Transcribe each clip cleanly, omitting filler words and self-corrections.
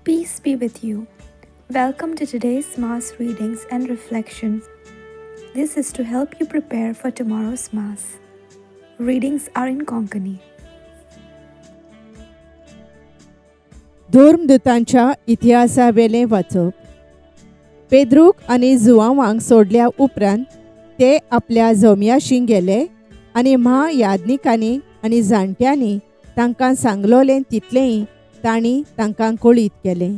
Peace be with you. Welcome to today's Mass readings and reflections. This is to help you prepare for tomorrow's Mass. Readings are in Konkani. धर्मदूतांच्या इतिहासावेलें वाचप. पेद्रूक आनी जुवांवांक सोडल्या उपरांत ते आपल्या जमयाशी गेले आनी म्हायाज्ञिकांनी आनी जाणट्यांनी तांकां सांगलोलें तितलेंय तांणी तांकां कळीत केलें.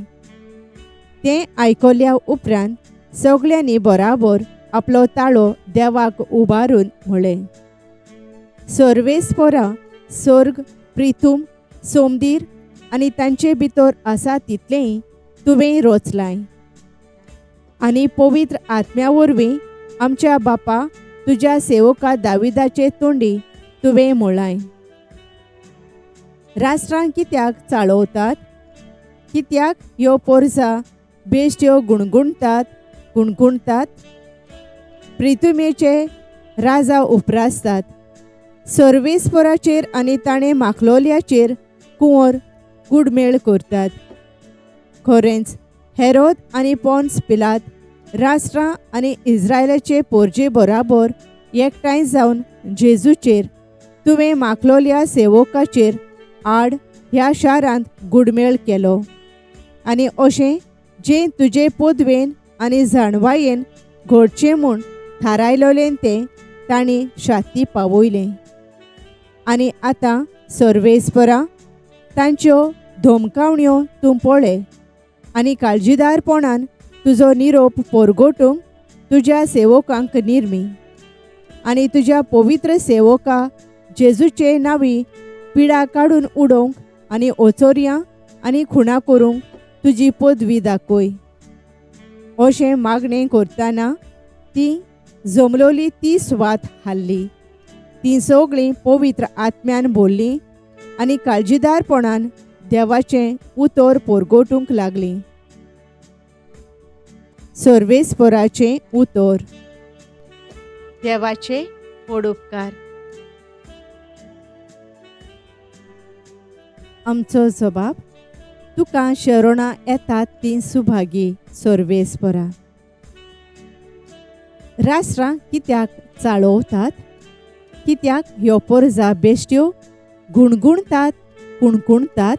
तें आयकल्या उपरांत सगल्यांनी बराबर आपलो ताळो देवाक उबारून म्हळें, सर्वेस्पोरा, सर्ग, प्रिथूम, सोमदीर आनी तांचे भितर आसा तितलेंय तुवें रचलाय आनी पवित्र आत्म्या वरवीं आमच्या बापा तुज्या सेवका दाविदाचे तोंडी तुवें म्हळाय, राष्ट्रां कित्याक चाळवतात, कित्याक ह्यो पोरसा बेश्ट्यो गुणगुणतात गुणगुणतात, प्रितुमेचे राजा उपरासतात, सर्वेस्पोराचेर आनी ताणें माखलोल्याचेर कुंवर गुडमेळ करतात. खरेंच हेरोद आनी पोन्स पिलात राष्ट्रां आनी इस्रायलाचे पोरजे बराबर एकठांय जावन जेजूचेर तुवें माखलोल्या सेवकाचेर आड ह्या शारांत गुडमेळ केलो आनी अशें जें तुजे पदवेन आनी जाणवायेन घडचें म्हूण थारायलोलें तें तांणी शाती पावयलें. आनी आतां सर्वेस्परा, तांच्यो धमकावण्यो तूं पळय आनी काळजीदारपणान तुजो निरोप पोरगोटूंक तुज्या सेवकांक निर्मी आनी तुज्या पवित्र सेवका जेजूचे नांवी पिडा काडून उडोवंक आनी ओचोरयां आनी खुणा करूंक तुजी पदवी दाखय. अशें मागणें करतना ती जमलोली ती सुवात हाल्ली. तीं सगळीं पवित्र आत्म्यान भरलीं आनी काळजीदारपणान देवाचें उतर पोरगोटूंक लागलीं. सर्वेस्पराचें उतर. देवाचे व्हड उपकार. आमचो जबाब, तुका शरणां येतात तीं सुभागी सर्वेस्परा. राष्ट्रां कित्याक चाळवतात, कित्याक ह्यो पोरजा बेश्ट्यो गुणगुणतात कुणकुणतात,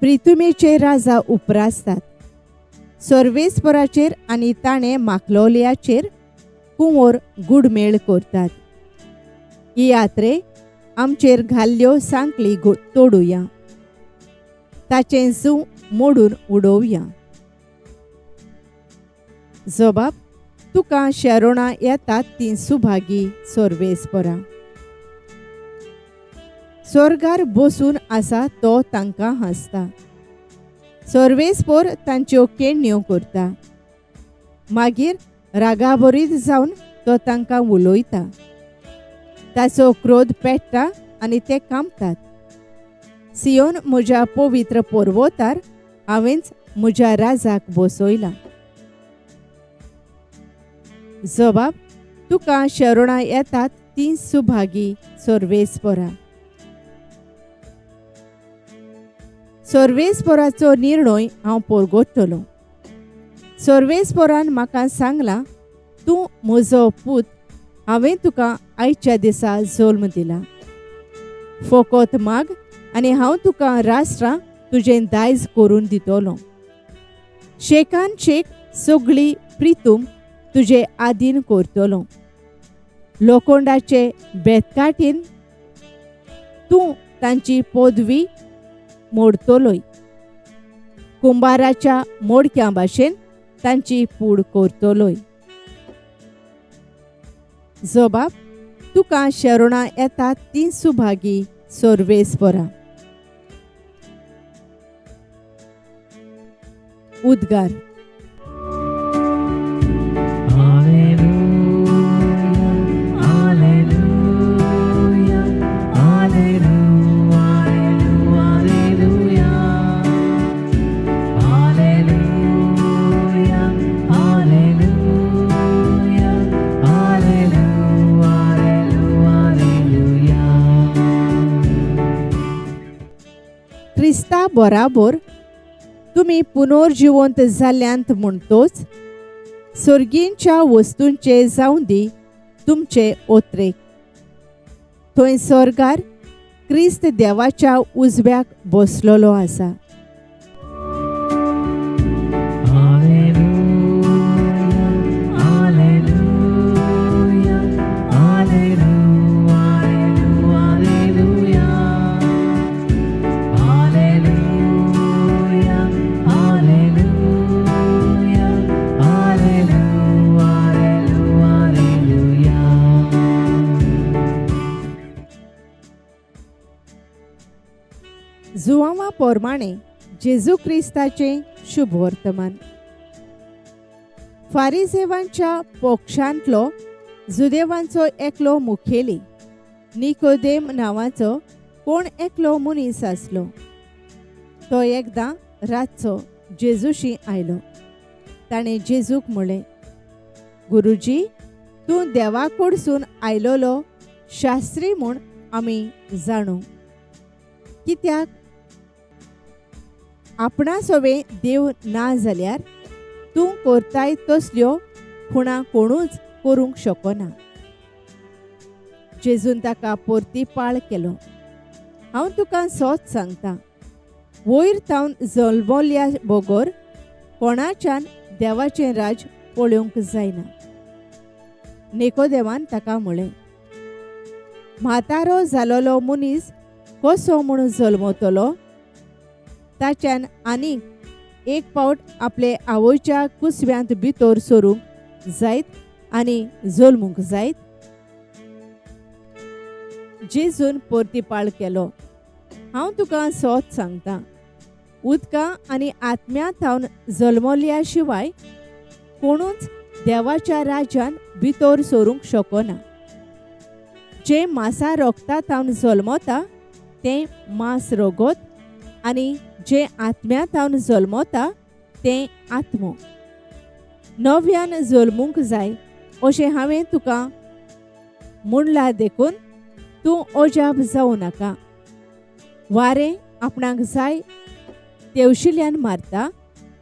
प्रितुमेचे राजा उपरासतात, सर्वेस्पराचेर आनी ताणें माखलोल्याचेर कुंवर गुडमेळ करतात. ही यात्रे आमचेर घाल्ल्यो सांकळी तोडुया, ताचें जूं मोडून उडोवया. जबाब, तुका शरणां येतात तीं सुभागी सर्वेस्परा. स्वर्गार बसून आसा तो तांकां हांसता, सर्वेस्पोर तांच्यो केण्यो करता, मागीर रागाभरीत जावन तो तांकां उलयता, ताचो क्रोध पेट्टा आनी ते कांपतात. सियोन म्हज्या पवित्र पर्वतार हांवेंच म्हज्या राजाक बसयला. जबाब, तुका शरणां येतात तीं सुभागी सर्वेस्परा. सर्वेस्पराचो निर्णय हांव पोरगोट्टलो. सर्वेस्परान म्हाका सांगलां, तूं म्हजो पूत, हांवें तुका आयच्या दिसा जल्म दिला. फोकोत माग आनी हांव तुका राष्ट्रां तुजें दायज करून दितलो. शेकान शेक सगळी प्रितूम तुजे आदीन करतलो. लोकोंडाचे बेतकाटीन तूं तांची पदवी मोडतलोय, कुंबाराच्या मोडक्या भाशेन तांची पूड करतलोय. जबाब, तुका शरणां येतात तीं सुभागी सर्वेस्परा. उद्गार. क्रिस्ता बराबर तुमी पुनर्जिवंत जाल्यांत म्हणटोच सर्गींच्या वस्तूंचे जावं दी तुमचे ओत्रेक. थंय स्वर्गार क्रिस्त देवाच्या उजव्याक बसलेलो आसा. जुआंवा पोरमाणे जेजू क्रिस्ताचें शुभ वर्तमान. फारिजेवांच्या पक्षांतलो जुदेवांचो एकलो मुखेली निकोदेम नांवाचो कोण एकलो मनीस आसलो. तो एकदां रातचो जेजूशी आयलो. ताणें जेजूक म्हळें, गुरुजी, तूं देवा कडसून आयलोलो शास्त्री म्हूण आमी जाणू. कित्याक आपणा सवे देव ना जाल्यार तूं करताय तसल्यो खुणा कोणूच करूंक शकना. जेजून ताका परती पाळ केलो, हांव तुका सोच सांगता, वयर तावन जल्मल्या बगर कोणाच्यान देवाचें राज पळोवंक जायना. निकोदेवान ताका म्हळें, म्हातारो जालोलो मनीस कसो म्हूण जल्मतलो? ताच्यान आनीक एक पावट आपले आवयच्या कुसव्यांत भितर सरूंक जायत आनी जल्मूंक जायत? जेजून परतीपाळ केलो, हांव तुका सोत सांगता, उदका आनी आत्म्या थावन जल्मल्या शिवाय कोणूच देवाच्या राज्यान भितर सरूंक शकना. जें मासा रोगता थावन जल्मता तें मांस रगत आनी जें आत्म्या थावन जल्मता तें आत्मो. नव्यान जल्मूंक जाय अशें हांवें तुका म्हणलां देखून तूं अजाप जावं नाका. वारें आपणाक जाय तेवशिल्यान मारता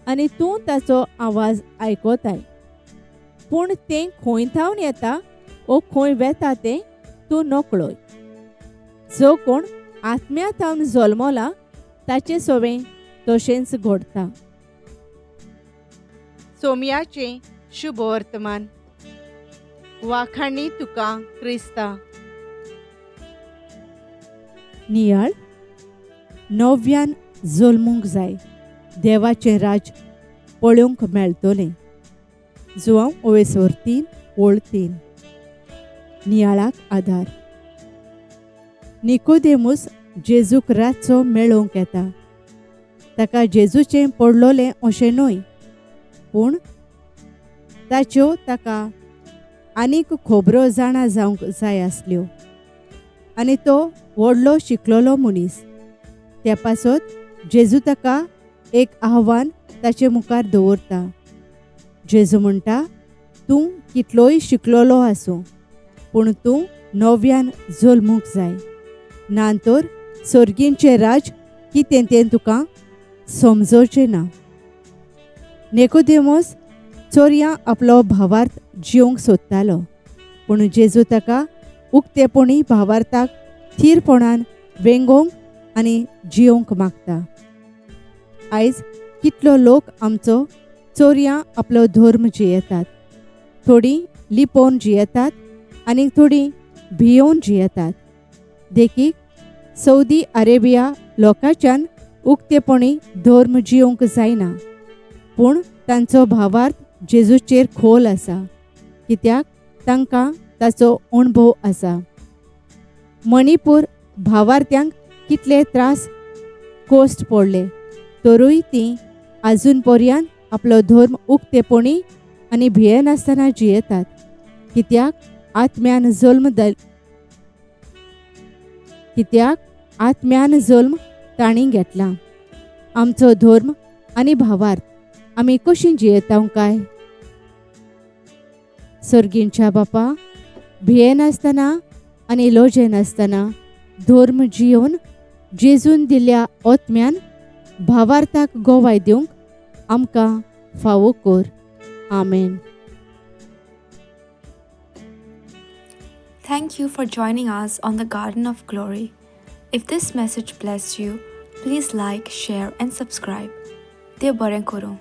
आनी तूं ताचो आवाज आयकताय, पूण तें खंय थावन येता ओ खंय वेता तें तूं नकळय. जो कोण आत्म्या थावन जल्मला ताचे सवें तशेंच घडटा. सोम्याचें शुभ वर्तमान. वाखाणी तुका क्रिस्ता. नियाळ नव्यान जल्मूंक जाय, देवाचें राज पळोवंक मेळटलें. जुआंव ओवेसोर 3:3. नियाळाक आदार. निकोदेमूस जेजूक रातचो मेळोवंक येता. ताका जेजूचें पडलोलें अशें न्हय, पूण ताच्यो ताका आनीक खबरो जाणा जावंक जाय आसल्यो आनी तो व्हडलो शिकलोलो मनीस. त्या पासत जेजू ताका एक आव्हान ताचे मुखार दवरता. जेजू म्हणटा, तूं कितलोय शिकलोलो आसूं, पूण तूं नव्यान जल्मूंक जाय, ना तर सर्गींचें राज कितें तें तुका समजोवचें ना. निकोदेमस चोरयां आपलो भावार्थ जिवंक सोदतालो, पूण जेजू ताका उक्तेपणी भावार्थाक थीरपणान वेंगोवंक आनी जिवंक मागता. आयज कितलो लोक आमचो चोरयां आपलो धर्म जियेतात, थोडीं लिपोवन जियेतात आनी थोडीं भियोवन जियेतात. देखीक सौदी अरेबिया लोकांच्यान उक्तेपणी धर्म जिवंक जायना, पूण तांचो भावार्थ जेजूचेर खोल आसा, कित्याक तांकां ताचो अणभव आसा. मणिपूर भावार्थ्यांक कितले त्रास कोश्ट पडले तरूय तीं आजून पर्यंत आपलो धर्म उक्तेपणी आनी भियेनासतना जियेतात, कित्याक आत्म्यान जल्म कित्याक आत्म्यान जल्म तांणी घेतला. आमचो धर्म आनी भावार्थ आमी कशी जियेता काय? सर्गींच्या बापा, भियेनासतना आनी लजेनासतना धर्म जियोवन जेजून दिल्ल्या आत्म्यान भावार्थाक गोवाय दिवंक आमकां फावो कर. आमेन. Thank you for joining us on the Garden of Glory. If this message blessed you, please like, share, and subscribe. देव बरें करूं.